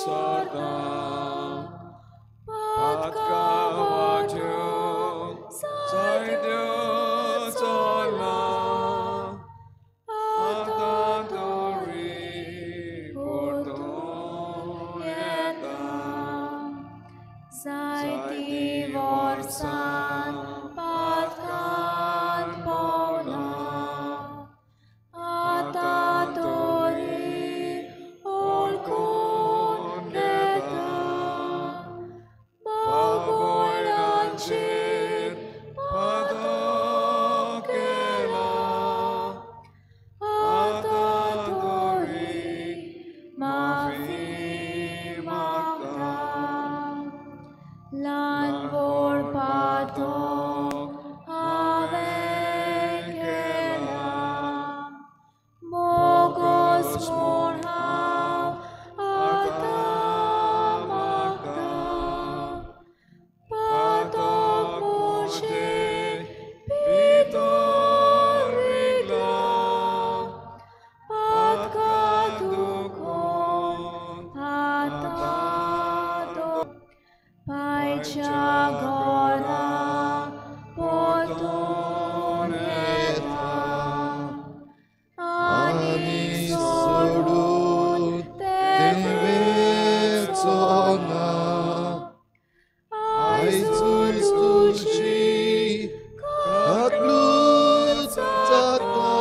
सोरता पातकावाच्यो जायत्यो चल्ला आतां तरी परतून येता जायती वर्सां पातकांत पावला आतां तरी ओळखून घेता बाबुलांचेर पातक केला आतां आतां तरी तरी माफी माफी मागता मागता ल्हान व्हड पातक हांवें केला मोगोस म्हूण हांव आतां मागता पातक म्हजें भितर रिगलां पातका दुखोन आतां पायच्या घरा परतून येता आनी सोडून तें वेचो ना आयजूच तुजी काकलूत जाता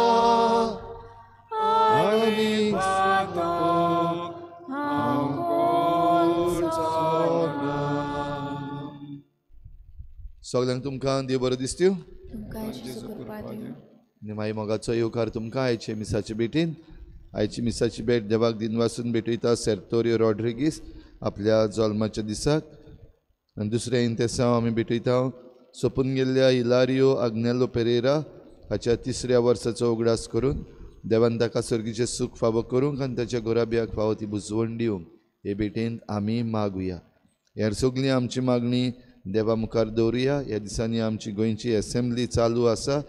आनी पातक हांव करचो ना. सगल्यांक तुमकां देव बरो दिसत्यो तुमकां जेजू कृपा दिवं. आनी मागीर मोगाचो येवकार तुमकां आयचे मिसाचे भेटीन. आयची मिसाची भेट देवाक दिनवासून भेटयता सेर्तोरियो रॉड्रिगीस आपल्या जल्माच्या दिसाक. आनी दुसरें इंतेसांव आमी भेटयता सोंपून गेल्ल्या इलारियो आग्नेलो पेरेरा हाच्या तिसऱ्या वर्साचो उगडास करून देवान ताका सर्गीचें सूख फावो करूंक आनी ताच्या घोराब्याक फावो ती बुजवण दिवंक हे भेटेन आमी मागुया. ह्या सगळीं आमची मागणी देवा मुखार दवरुया. ह्या दिसांनी आमची गोंयची एसेंब्ली चालू आसा.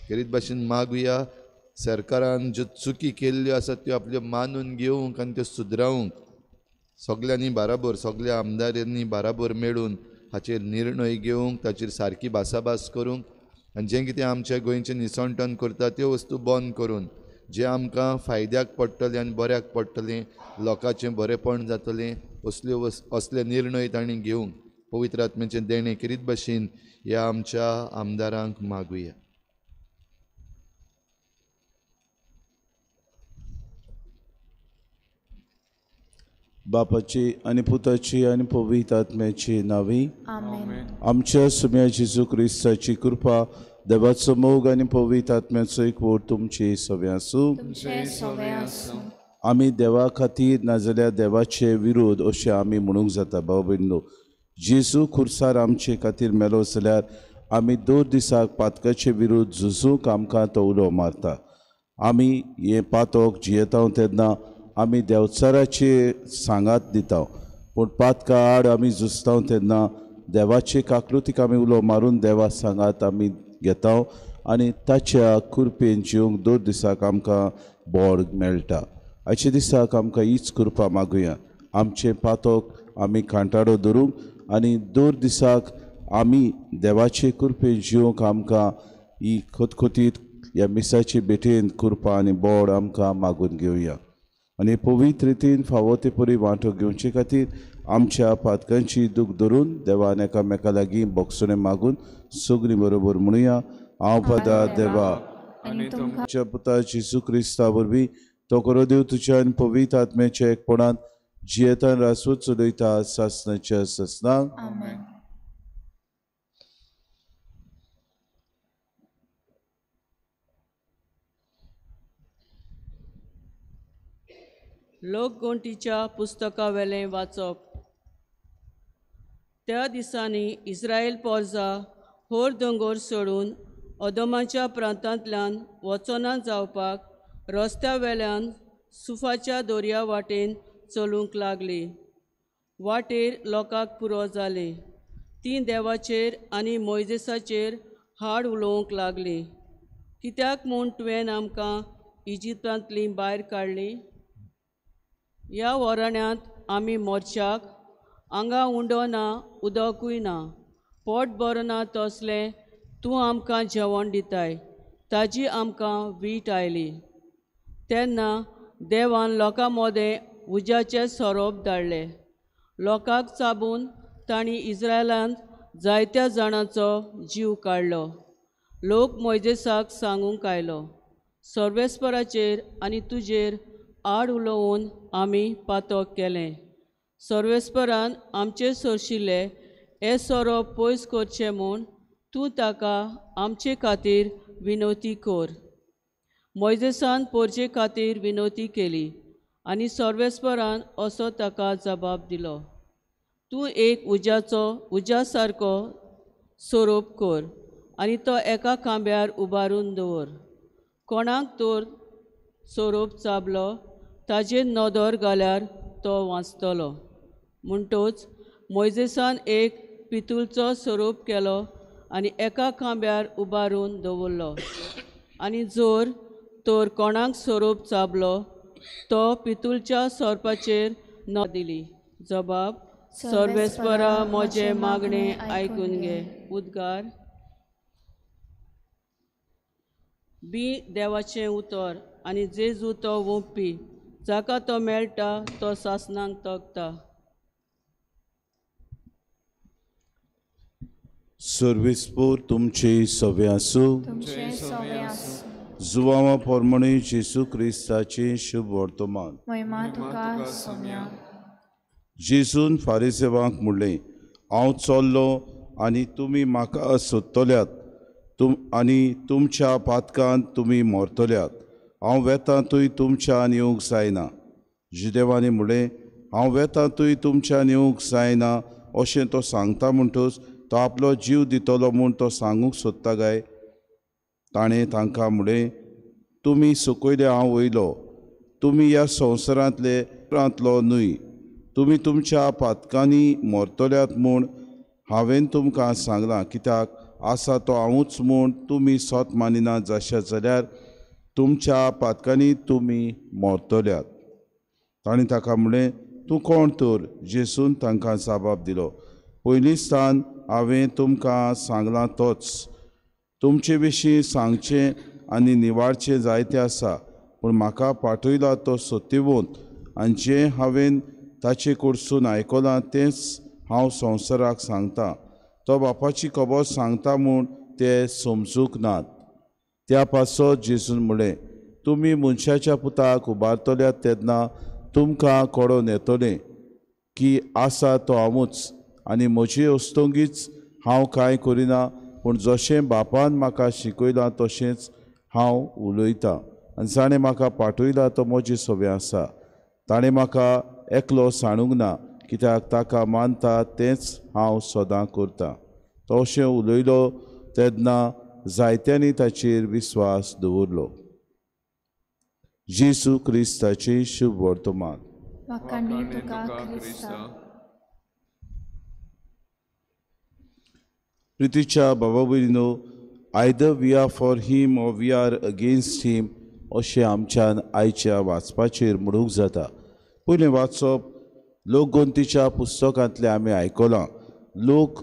खेरीत भाशेन मागुया सरकारान ज्यो चुकी केल्ल्यो आसात त्यो आपल्यो मानून घेवंक आनी त्यो सुदरावंक सगल्यांनी बाराबर सगल्या आमदारांनी बाराबर मेळून हाचेर निर्णय घेवंक ताचेर सारकी भासाभास करूंक आनी जें कितें आमच्या गोंयचें निसणटण करता त्यो वस्तू बंद करून जें आमकां फायद्याक पडटलें आनी बऱ्याक पडटलें लोकांचें बरेंपण जातलें असल्यो असले निर्णय तांणी घेवंक पवित्र आत्म्याचें देणें खेरीत भाशेन ह्या आमच्या आमदारांक मागुया. बापाची आनी पुताची आनी पवित्र आत्म्याची नावी आमेन. आमच्या सुम्या जेजू क्रिस्ताची कृपा देवाचो मोग आनी पवित्र आत्म्याचो एकवट तुमची सगळें आसूं. तुमचे सगळे आसूं. आमी देवा खातीर नाजाल्यार देवाचे विरोध अशें आमी म्हणूंक जाता. भाव भयणीनो, जेजू खुर्सार आमचे खातीर मेलो जाल्यार आमी दर दिसाक पातकाचे विरोध झुजूंक आमकां तो उलो मारता. आमी हें पातक जियेता तेन्ना आमी देवचाराचे सांगात दिता, पूण पातका आड आमी झुजता तेन्ना देवाचे काकलुतीक आमी उलो मारून देवा सांगात आमी घेता आनी ताच्या कृपेन जिवंक दर दिसाक आमकां बळ मेळटा. आयच्या दिसाक आमकां हीच कृपा मागुया. आमचें पातक आमी कांटाडो धरूंक आनी दर दिसाक आमी देवाचे कृपेन जिवंक आमकां ही खतखतीत ह्या मिसाचे भेटेन कृपा आनी बळ आमकां मागून घेवया. आनी पवित्र रितीन फावो ते परी वांटो घेवचे खातीर आमच्या पातकांची दूख धरून देवान एकामेका लागीं बोगसणें मागून सगळीं बरोबर म्हणुया. हांव पदा देवा आनी तुमकां तुमच्या पुता जेजू क्रिस्ता वरवीं तो करो देव तुज्या आनी पवित्र आत्म्याच्या एकपणान जियेतान रासवत चलयता सासनाच्या सासनाक. आमेन. लोकगोंटीच्या पुस्तकावेलें वाचप. त्या दिसांनी इस्रायल पोरजा होर दोंगोर सोडून अदमाच्या प्रांतांतल्यान वचना जावपाक रस्त्या वेल्यान सुफाच्या दर्या वाटेन चलूंक लागली. वाटेर लोकांक पुरो जालें. तीं देवाचेर आनी मोयजेसाचेर हाड उलोवंक लागलीं. कित्याक म्हूण तुवें आमकां इजिप्तांतलीं भायर काडलीं? ह्या वराण्यांत आमी मोरच्याक हांगा उंडो ना उदकूय ना पोट बरो ना तसलें तूं आमकां जेवण दिताय ताजी आमकां वीट आयली. तेन्ना देवान लोकां मदें उज्याचे सोरोप धाडले. लोकांक चाबून तांणी इस्रायलांत जायत्या जाणांचो जीव काडलो. लोक मोयजेसाक सांगूंक आयलो, सर्वेस्पराचेर आनी तुजेर आड उलोवन आमी पातक केलें. सर्वेस्परान आमचेर सोरशिल्ले हे सोरोप पयस करचे म्हूण तूं ताका आमचे खातीर विनवती कर. मोयजेसान पोरचे खातीर विनवती केली आनी सर्वेस्परान असो ताका जबाब दिलो, तूं एक उज्या सारको सोरोप कर आनी तो एका खांब्यार उबारून दवर. कोणाक तर सोरोप चाबलो ताजेर नदर घाल्यार तो वांचतलो. म्हणटच मोयजेसान एक पितूळचो सोरोप केलो आनी एका खांब्यार उबारून दवरलो आनी जर तर कोणाक सोरोप चाबलो तो पितूळच्या सोरपाचेर न दिली. जबाब, सर्वेस्परा म्हजें मागणें आयकून घे. उद्गार. बी देवाचें उतर आनी जेजू तो वोंपी, जाका तो मेळटा तो सासणाक तगता. सर्वेस्पोर तुमचे सवे आसूं. जुवावा पोरमणी जेसू क्रिस्ताचें शुभ वर्तमान. जेजून फारिसेवांक म्हणलें, हांव चल्लो आनी तुमी म्हाका सोदतल्यात आनी तुमच्या पातकांत तुमी मरतल्यात. हांव वेता थंय तुमच्यान येवंक जायना. जुदेवांनी म्हणलें, हांव वेता थंय तुमच्यान येवंक जायना अशें तो सांगता म्हणटच तो आपलो जीव दितलो म्हूण तो सांगूंक सोदता काय? ताणें तांकां म्हणलें, तुमी सकयले हांव वयलो, तुमी ह्या संवसारांतलो न्हय. तुमी तुमच्या पातकांनी मरतल्यात म्हूण हांवें तुमकां सांगलां, कित्याक आसा तो हांवूच म्हूण तुमी सोत मानिना जाशात जाल्यार तुमच्या पातकांनी तुमी मरतल्यात. ताणें ताका म्हणलें, तूं कोण तर? जेसून तांकां जबाब दिलो, पयलींच हांवें तुमकां सांगलां तोच. तुमचे विशीं सांगचें आनी निवारचें जायतें आसा, पूण म्हाका पाठयला तो सत्यवंत आनी जें हांवें ताचे कडसून आयकलां तेंच हांव संवसाराक सांगता. तो बापाची खबर सांगता म्हूण ते समजूंक नात. त्या पासत जेजून म्हणलें, तुमी मनशाच्या पुताक उबारतल्यात तेन्ना तुमकां कळोन येतलें की आसा तो हांवूच आनी म्हजे अस्तंगीच हांव कांय करिना, पूण जशें बापान म्हाका शिकयलां तशेंच हांव उलयतां. आनी जाणें म्हाका पाठयला तो म्हजे सवे आसा. ताणें म्हाका एकलो सांडूंक ना, कित्याक ताका मानता तेंच हांव सदां करतां. तो अशें उलयलो तेन्ना जायत्यांनी ताचेर विस्वास दवरलो. जेजू क्रिस्ताचें शुभ वर्तमान. प्रितीच्या बाबा भयणीनो, either we are for him or we are against him अशें आमच्यान आयच्या वाचपाचेर म्हणूंक जाता. पयलें वाचप लोकगोंतीच्या पुस्तकांतलें आमी आयकलां. लोक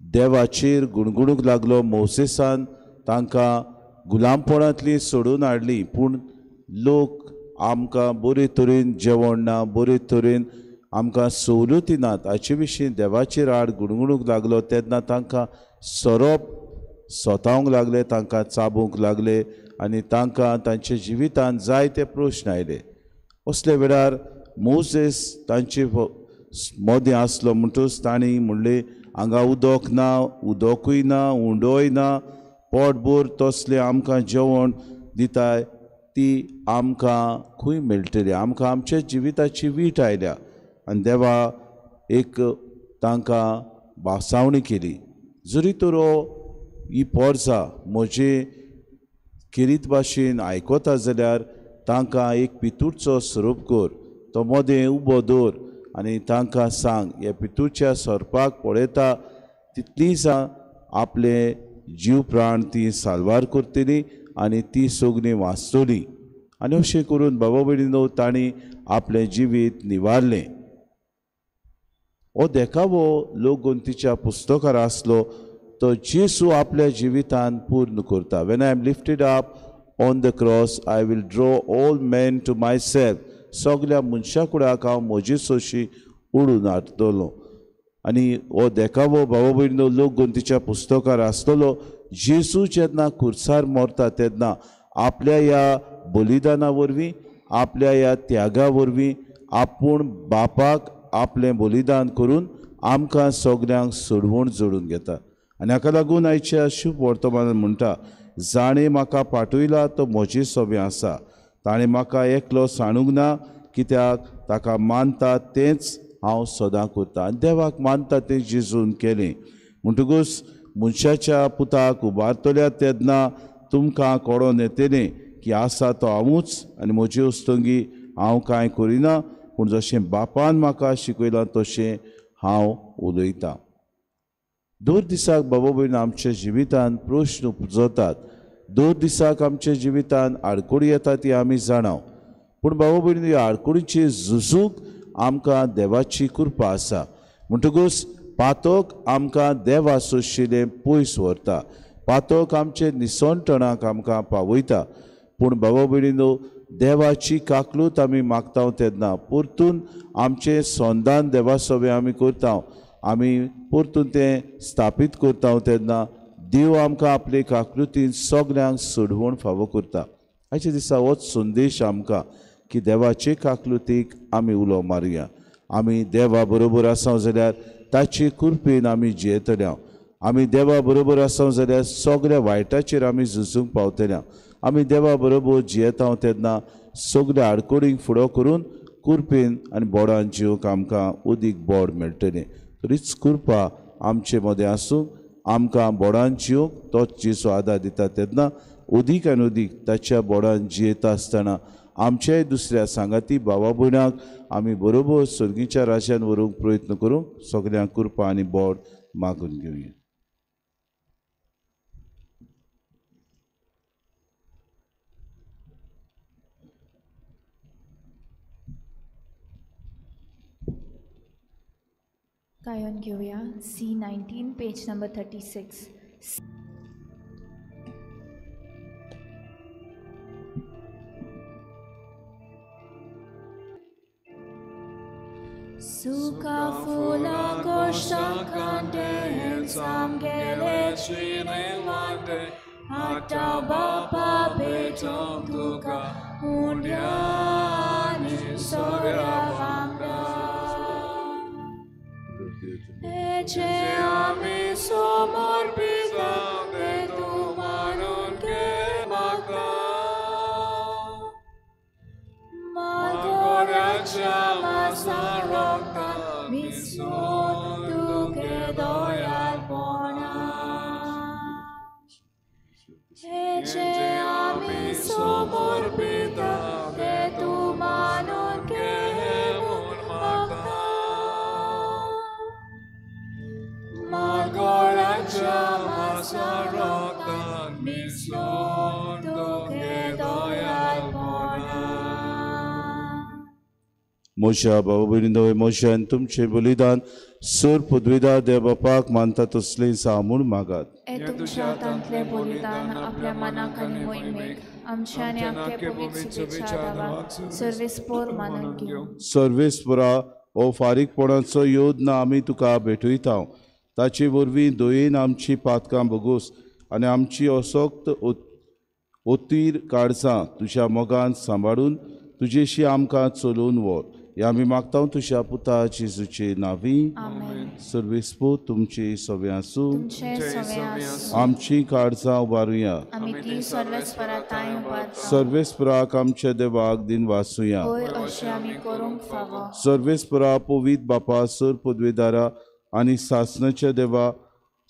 देवाचेर गुणगुणूंक लागलो. मोसेसान तांकां गुलामपणांतली सोडून हाडली, पूण लोक आमकां बरे तरेन जेवण ना, बरे तरेन आमकां सवलती नात हाचे विशीं देवाचेर आड गुणगुणूंक लागलो. तेन्ना तांकां सोरोप सोतावंक लागले, तांकां चाबूंक लागले आनी तांकां तांच्या जिवितांत जायते प्रश्न आयले. असल्या वेळार मोजेस तांचे मदें आसलो म्हणटच तांणी म्हणलें, हांगा उदक ना, उदकूय ना, उंडोय ना, पोटभर तसलें आमकां जेवण दिताय ती आमकां खंय मेळटली? आमकां आमच्या जिविताची वीट आयल्या. आनी देवा एक तांकां भासावणी केली, जरी तर ही पोरसा म्हजे खेरीत भाशेन आयकता जाल्यार तांकां एक पितूळचो सोरोप कर, तो मदें उबो दवर आनी तांकां सांग, ह्या पितूळच्या सोरपाक पळयता तितलींच आपले जीव प्राण ती साल्वार करतली आनी ती सगळीं वाचतली. आनी अशें करून बाबा भयणीनो तांणी आपलें जिवीत निवारलें. हो देखावो लोकगंतीच्या पुस्तकार आसलो तो जेजू आपल्या जिवितान पूर्ण करता. When I am lifted up on the cross I will draw all men to myself. सगल्या मनशा कुडाक हांव म्हजी सोशी उडून हाडटलो. आनी हो देखावो भाव भयणीनो लोकगंतीच्या पुस्तकार आसतलो. जेजू जेन्ना खुर्सार मरता तेन्ना आपल्या ह्या बलिदाना वरवीं, आपल्या ह्या त्यागा वरवीं आपूण बापाक आपलें बलिदान करून आमकां सगल्यांक सोडवण जोडून घेता. आनी हाका लागून आयच्या शुभ वर्तमानान म्हणटा, जाणें म्हाका पाठयला तो म्हजे सोबें आसा, ताणें म्हाका एकलो सांडूंक ना, कित्याक ताका मानता तेंच हांव सदां करता. आनी देवाक मानता तें जेजून केलें. म्हणटकूच मनशाच्या पुताक उबारतल्या तेन्ना तुमकां कळोन येतलें की आसा तो हांवूच आनी म्हजे वस्तुंगी हांव कांय करिना, पूण जशें बापान म्हाका शिकयलां तशें हांव उलयतां. दर दिसाक बाबा भयण आमच्या जिवितान प्रश्न उपजतात, दर दिसाक आमच्या जिवितान आडखळी येता ती आमी जाणाव. पूण बाबा भयण ह्या आडखळीची झुजूंक आमकां देवाची कृपा आसा. म्हणटकूच पातक आमकां देवा सोशिल्लें पयस व्हरता, पातक आमचे निसणटणाक आमकां पावयता. पूण बाबा भयणीनो देवाची काकलूत आमी मागता तेन्ना परतून आमचें संदान देवा सोबें आमी करता, आमी परतून तें स्थापीत करता तेन्ना देव आमकां आपले काकलुतीन सगल्यांक सोडवण फावो करता. आयच्या दिसा होच संदेश आमकां की देवाचे काकलुतीक आमी उलो मारुया. आमी देवा बरोबर आसा जाल्यार ताचे कृपेन आमी जियेतले. आमी देवा बरोबर आसा जाल्यार सगल्या वायटाचेर आमी झुजूंक पावतले. आमी देवा बरोबर जियेता तेन्ना सगल्या आडखळींक फुडो करून कृपेन आनी बोडान जिवंक आमकां उदीक बोड मेळटलें. तरीच कृपा आमचे मदें आसूं, आमकां बोडान जिवंक तोच जेजू आदार दिता तेन्ना उदीक आनी उदीक ताच्या बोडान जियेता आसतना आमच्याय दुसऱ्या सांगाती भावा भयणाक आमी बरोबर सर्गीच्या राज्यान व्हरूंक प्रयत्न करूंक सगल्यांक कृपा आनी बोड मागून घेवया. गायन घेवया C19 page number 36. Suka fula koshta kante samgele chine wande hata bapa beton tuka undiani soya vanga Eche ami somorpita de tu manon ke magda Malgoracha masarokta misun tu ke doyalpona Eche ami somorpita de tu manon ke magda Malgoracha masarokta misun tu ke doyalpona. म्हज्या भाव भयणींनो, म्हज्यान तुमचें बलिदान sir पदवीदार देव बापाक मानता तसलें जावं म्हूण मागात. तुमच्या हातांतलें बलिदान आपल्या मनाक आनी मोहिमेक आमच्या आनी आमच्या पवित्र शुभेच्छा देवाक सर्वेस्पोर मानून घेवं. सर्वेस्पोरा हो फारीकपणाचो योजना आमी तुका भेटयता, ताचे वरवीं दयेन आमची पातकां भोगोस आनी आमची असक्त ओतीर काळजां तुज्या मोगान सांबाळून तुजेशी आमकां चलोवन व्हर. हे आमी मागता तुज्या पुता जेजूचे नांवी. सर्वेस्पोर तुमचे सगळें आसूं. आमची काळजां उबारुया. सर्वेस्पराक आमच्या देवाक दिन वासुया. सर्वेस्परा पवित्र बापा सर पदवेदारा आनी सासणाच्या देवा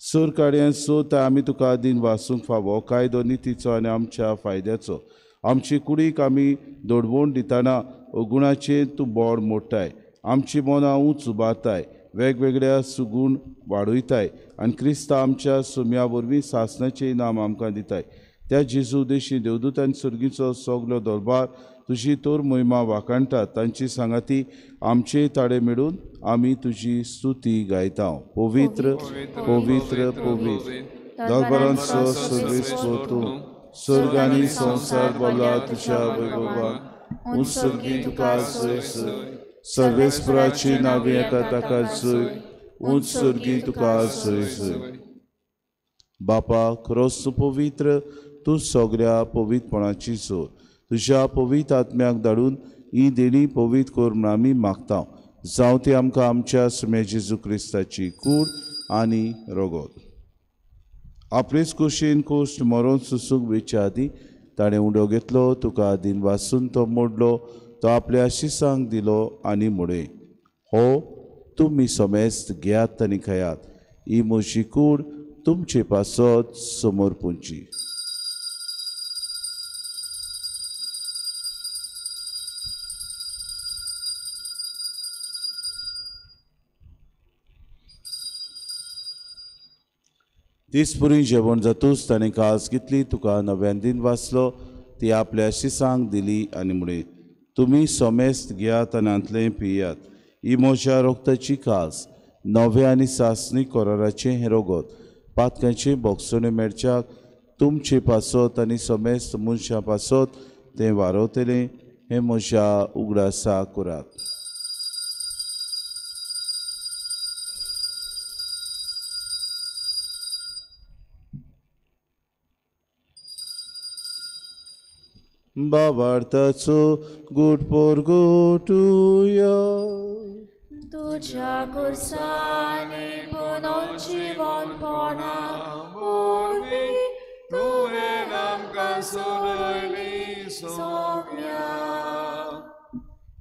सर काडयान सो आमी तुका दिन वासूंक फावो कायदो नितीचो आनी आमच्या फायद्याचो. आमची कुडीक आमी दडवण दितना गुणाचेर तूं बोड मोडटाय, आमची मनां उंच उबारताय, वेगवेगळ्या सुगूण वाडयताय आनी क्रिस्ता आमच्या सुम्या वरवीं सासणाचें इनाम आमकां दिताय. त्या जेजू देशी देवदूत आनी सर्गीचो सगलो दरबार तुजी तोर मोहिमा वाखाणटात तांची सांगाती आमचे ताळे मेळून आमी तुजी स्तुती गायता. पवित्र पवित्र पवित्र दरबारांचो सर्वेस्पर तूं, स्वर्ग आनी संवसार भरला तुज्या वैभवान. उंच सर्गी तुका जय जय, सर्वेस्पराची नांव येता ताका जय, उंच सर्गी तुका जय जय. बापा खरोच तूं पवित्र, तूं सगळ्या पवित्रपणाची जोर. तुज्या पवित्र आत्म्याक धाडून ही देणी पवित्र कर म्हूण आमी मागता. जावं ती आमकां आमच्या सुम्या जेजू क्रिस्ताची कूड आनी रगत. आपलेच कुशीन कोश्ट मरोन सुसूंक वेच्या आदीं ताणें उंडो घेतलो, तुका आदीन वासून तो मोडलो, तो आपल्या शिसांक दिलो आनी म्हणलें, हो तुमी समेस्त घेयात आनी खायात, ही म्हजी कूड तुमचे पासत समर्पूंची. तीस पुरी जेवण जातूच ताणें कास घेतली, तुका नव्यान दिन वाचलो, ती आपल्या शिसांक दिली आनी म्हणलें, तुमी समेस्त घेयात आनी हांतलें पियात, ही म्हज्या रोगताची कास, नव्या आनी सासणी कराराचें हें रगत, पातकांचें भोगसणें मेळच्याक तुमचे पासत आनी समेस्त मनशां पासत तें वारवतलें, हें म्हज्या उगडासा करात. बाबार्थाचो गुट पोरगोटुया. तुझ्या कुर्सानी पुनर्जीवनपणा वरवीं तुवें आमकां सोडयली सोम्या.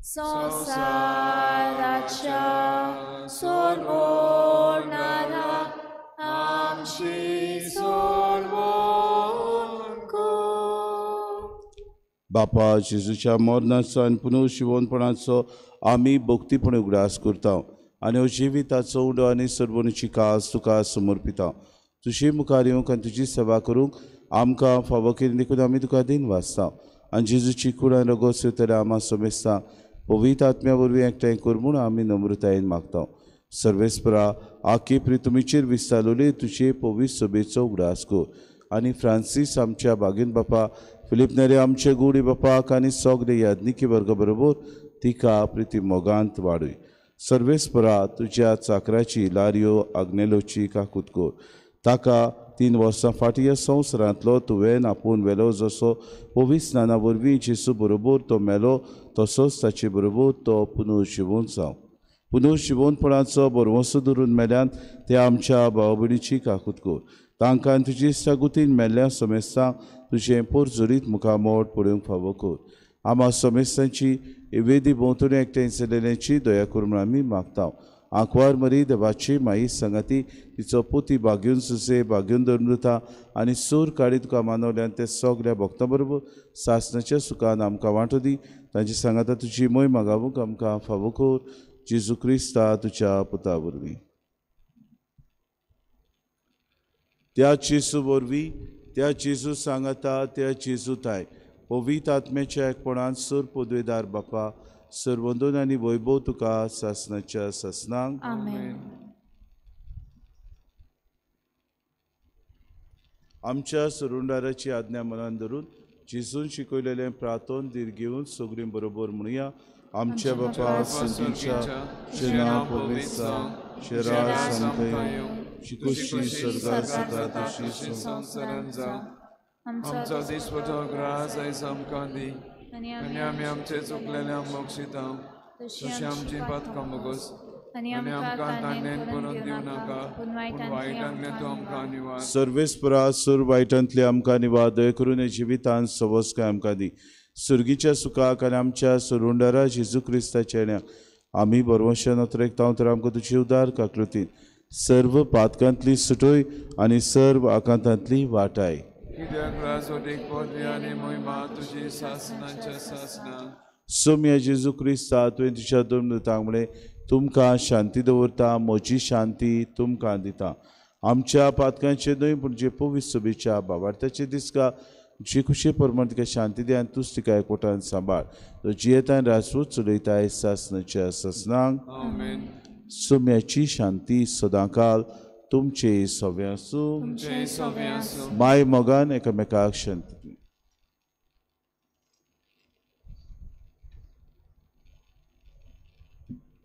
संवसाराच्या सोडवणारा आमची सोडवण कर. बापा जेजूच्या मरणाचो आनी पुनर्जिवनपणाचो आमी भक्तीपणे उगडास करता आनी हो जिविताचो उंडो आनी सरबोणीची कास तुका समर्पिता. तुजे मुखार येवंक आनी तुजी सेवा करूंक आमकां फावो केली देखून आमी तुका दिन वाचता. आनी जेजूची कूड आनी रगत सेवतले आमा समेस्ता पवित्र आत्म्या वरवीं एकठांय कर म्हूण आमी नम्रतायेन मागता. सर्वेस्परा आखे प्रितुमीचेर विस्तारलेली तुजे पवित्र सभेचो उगडास कर आनी फ्रांसीस आमच्या बागीन बापा, फिलीप नेरे आमचे गुडी बापाक आनी सगळे याज्ञिकी वर्ग बरोबर तिका प्रिती मोगांत वाडय. सर्वेस्परा तुज्या चाकराची लारियो आग्नेलोची काकूत कर. ताका 3 वर्सां फाटीं ह्या संवसारांतलो तुवें आपोवन व्हेलो, जसो पवित्र स्नाना वरवीं जेजू बरोबर तो मेलो तसोच ताचे बरोबर तो पुनर्जिवन जावं. पुनर्जिवनपणाचो भरवंसो धरून मेल्यान ते आमच्या भाव भयणीची काकूत कर. तांकां तुजी सागुतीन मेल्ल्या समेस्तांक तुजें पोरजोरीत मुखामोड पळोवंक फावो कर. आमा समेस्तांची वेदी भोंवतणी एकठांय जाल्ल्यांची दया कर म्हूण आमी मागता. आंकवार मरी देवाची माई सांगाती तिचो पोती बागेवन सुसे बागेवन दवरता आनी सूर काडी तुका मानवल्यान ते सगळ्या भक्तां बरोबर सासणाच्या सुखान आमकां वांटो दी. तांची सांगाता तुजी मोहिमा गावूंक आमकां फावो कर. जेजू क्रिस्ता तुज्या पुता वरवीं. त्या जेजू वरवीं, त्या जेजू सांगाता, त्या जेजू ताय पवित्र आत्म्याच्या एकपणान सर पदवेदार बापा, सर्वंदन आनी वैभव तुका सासणाच्या सासणांक. आमेन. आमच्या सरुंडाराची आज्ञा मनान धरून जेजून शिकयलेलें प्रार्थन धीर घेवन सगळीं बरोबर म्हणुया. आमच्या बापा सर्गीच्या, तुजें नांव पवित्र जावं, तुजें राज आमकां येवं, तुजी खुशी स्वर्गार जाता तशी संवसारांत जावं. आमचो दिसपटो ग्रास आयज आमकां दी आनी आमी आमचे चुकलेल्या बक्षिता तशी आमची पातकां भोगोस आनी आमकां ताणें करून दिवं नाका, पूण वायटांतलें तूं आमकां निवार. सर्वेस्परा सुर वायटांतले आमकां निवार, दया करून जिवितान सवस्काय आमकां दी. सुर्गीच्या सुखाक आनी आमच्या सरुंडारा जेजू क्रिस्ताच्या येण्याक आमी बरवंशान अत्रेकता तर आमकां तुजी उदार काकृतीन सर्व पातकांतली सुटोय आनी सर्व आकांतांतली वाटाय. कित्याक राजवटीक पदवी आनी मोहिमा तुजी सासणाच्या सासणां. सोम्या जेजू क्रिस्ता तुवें तुज्या दोन दुतांक म्हळें, तुमकां शांती दवरता, म्हजी शांती तुमकां दिता. आमच्या पातकांचे न्हय पूण जे पवित्र सभेच्या भावार्थाचे दिसका जी खुशे प्रमाण तिका शांती दी आनी तूंच तिका एकवटान सांबाळ. तो जियेतान राजवट चलयताय सासनाच्या सासनाक. सोम्याची शांती सदांकाल तुमचे सवे आसूं. माय मोगान एकामेकाक शांती.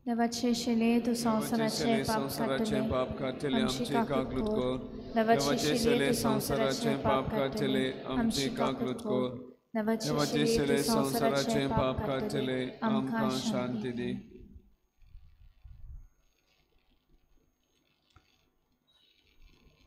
देवाचे शिले तूं संवसाराचें पाप काडटले आमची काकूत कर. देवाचे शिले तूं संवसाराचें पाप काडटले आमची काकूत कर. देवाचे शिले संवसाराचें पाप काडटले आमकां शांती दी.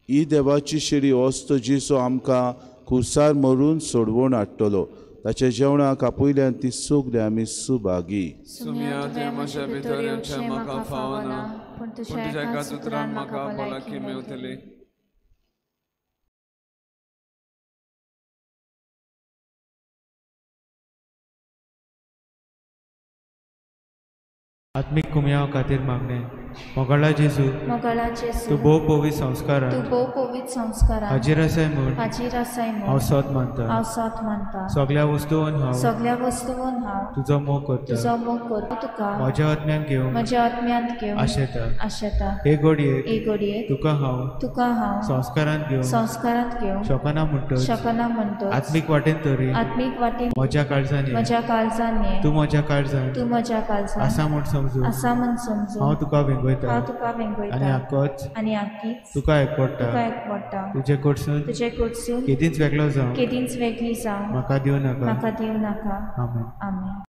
ही देवाची शेळी वस्त जेजू आमकां खुर्सार मरून सोडवून हाडटलो. ताच्या जेवणाक आपयल्यान ती सगळी आमी सुभागी. सुम्या तुवें म्हज्या भितर येवचें म्हाका फावना, पूण तुज्या एकाच उतरान म्हाका भलायकी मेवतली. आत्मीक कुमयाव खातीर मागणें. मोगाळा जेजू, तूं भोव पवित्र संस्कारान हाजीर आसाय म्हूण हांव सोत मानता. सगळ्या वस्तून हांव तुजो मोग करता. म्हज्या आत्म्यान घेवंक आशेता. हे घडयेक तुका हांव संस्कारांत घेवंक शकना म्हणटच आत्मीक वाटेन तरी म्हज्या काळजान ये. तूं म्हज्या काळजान आसा म्हूण समजू हांव तुका वेंगयता आनी आक्कोच तुका एकवटा. तुजे कडसून केदींच वेगळो जावं म्हाका दिवं नाका. आमेन.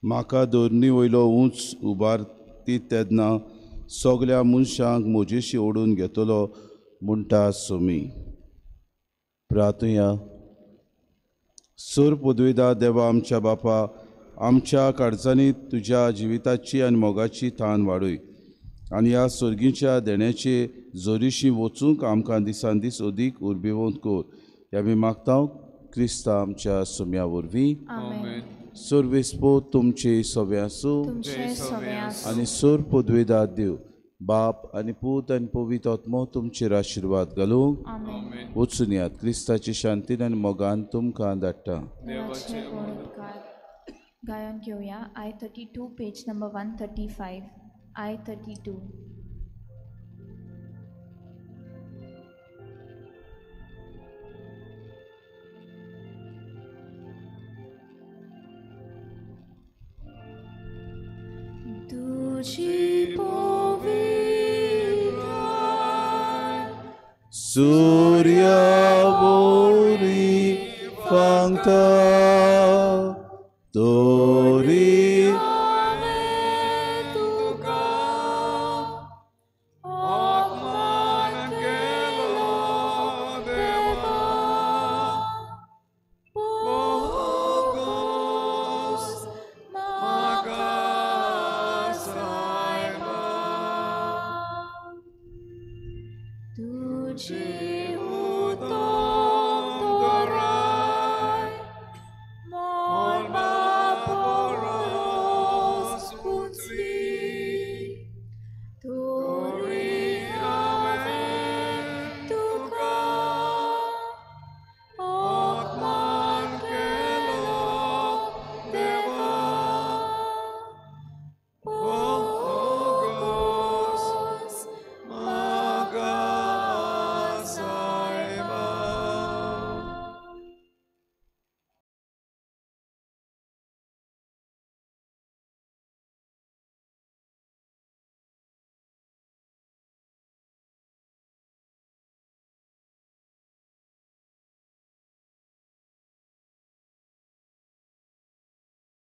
म्हाका धरणी वयलो उंच उबारती तेन्ना सगळ्या मनशांक म्हजेशी ओडून घेतलो म्हणटा सोमी. प्रार्थुया. सोर पदवेदा देवा आमच्या बापा, आमच्या काळजांनी तुज्या जिविताची आनी मोगाची तान वाडय आनी ह्या सर्गीच्या देण्याचे जोरीशी वचूंक आमकां दिसान दीस अदीक उर्बेवंत कर. ह्या आमी मागता क्रिस्ता आमच्या सोम्या वरवीं. सर्वेस्पो तुमचे सवे आसूं आनी सोर पदवेदा देव बाप आनी पूत आनी पवित्र आत्मो तुमचेर आशिर्वाद घालूंक. वचून यात क्रिस्ताची शांतीन आनी मोगान तुमकां धाडटा. गायन घेवया I-32 page number 135 I-32. तुजी पवित्रताय सूर्या वरी फांकता तो